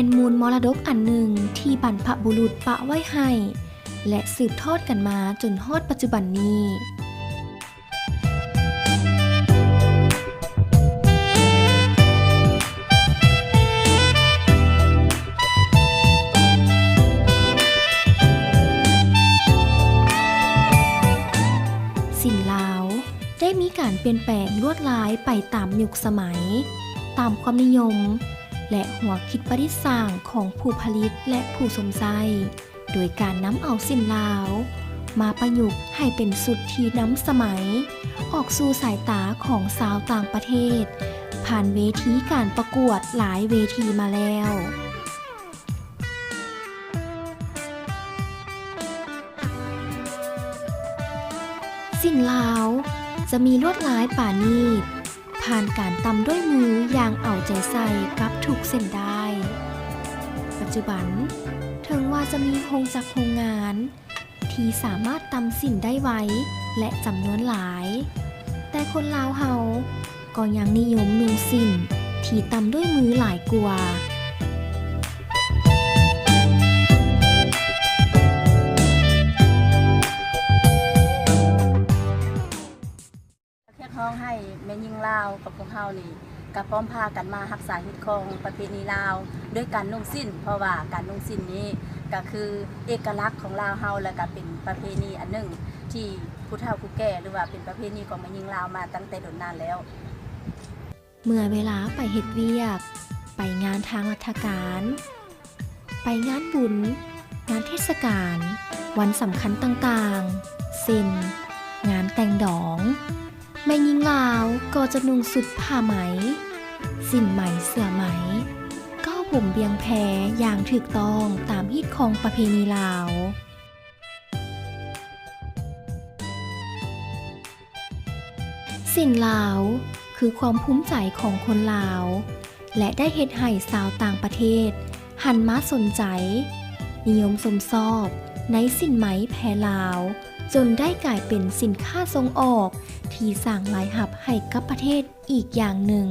ເປັນມູນມໍລະດົກອັນໜຶ່ງທີ່ບັນພະບຸລຸດປະໄວ້ໃຫ້ ແລະ ສືບທອດກັນມາຈົນຮອດປັດຈຸບັນນີ້. ສິ້ນລາວໄດ້ມີການປ່ຽນແປງລວດລາຍໄປຕາມຍຸກສະໄໝ, ຕາມຄວາມນິຍົມ ແລະ ຫົວຄິດປະດິດສ້າງຂອງຜູ້ຜະລິດ ແລະ ຜູ້ຊົມໃຊ້. ໂດຍການນຳເອົາສິ້ນລາວມາປະຍຸກໃຫ້ເປັນຊຸດທີ່ນຳສະໄໝ ອອກສູ່ສາຍຕາຂອງຊາວຕ່າງປະເທດ ຜ່ານເວທີການປະກວດຫຼາຍເວທີມາແລ້ວ. ສິ້ນລາວຈະມີລວດລາຍປານີດ ຜ່ານການຕຳດ້ວຍມືຢ່າງເອົາໃຈໃສ່ກັບທຸກເສັ້ນດ້າຍ. ປັດຈຸບັນ, ເຖິງວ່າຈະມີໂຮງຈັກໂຮງງານທີ່ສາມາດຕຳສິ້ນໄດ້ໄວ ແລະ ຈຳນວນຫຼາຍ, ແຕ່ຄົນລາວເຮົາກໍຍັງນິຍົມນຸ່ງສິ້ນທີ່ຕຳດ້ວຍມືຫຼາຍກວ່າ. ຮຽກຮ້ອງໃຫ້ແມ່ຍິງລາວກັບພວກເຮົານີ້ ກໍພ້ອມພາກັນມາຮັກສາຮີດຄອງປະເພນີລາວ ດ້ວຍການນຸ່ງສິ້ນ, ເພາະວ່າການນຸ່ງສິ້ນນີ້ກໍຄືເອກະລັກຂອງລາວເຮົາ ແລະ ກໍເປັນປະເພນີອັນໜຶ່ງທີ່ຜູ້ເຖົ້າຜູ້ແກ່ ຫຼືວ່າເປັນປະເພນີຂອງແມ່ຍິງລາວມາຕັ້ງແຕ່ດົນນານແລ້ວ. ເມື່ອເວລາໄປເຮັດວຽກ, ໄປງານທາງລັດຖະການ, ໄປງານບຸນ, ງານເທດສະການ, ວັນສຳຄັນຕ່າງໆ ເຊັ່ນ ງານແຕ່ງດອງ, ແມ່ຍິງລາວກໍຈະນຸ່ງຊຸດຜ້າໄໝ, ສິ້ນໄໝ, ເສື້ອໄໝ, ເກົ້າຜົມບຽງແພຢ່າງຖືກຕ້ອງຕາມຮີດຄອງປະເພນີລາວ. ສິ້ນລາວຄືຄວາມພູມໃຈຂອງຄົນລາວ ແລະ ໄດ້ເຮັດໃຫ້ຊາວຕ່າງປະເທດຫັນມາສົນໃຈ, ນິຍົມຊົມຊອບໃນສິ້ນໄໝແພລາວ, ຈົນໄດ້ກາຍເປັນສິນຄ້າສົ່ງອອກທີ່ສ້າງລາຍຮັບໃຫ້ກັບປະເທດ ອີກຢ່າງໜຶ່ງ.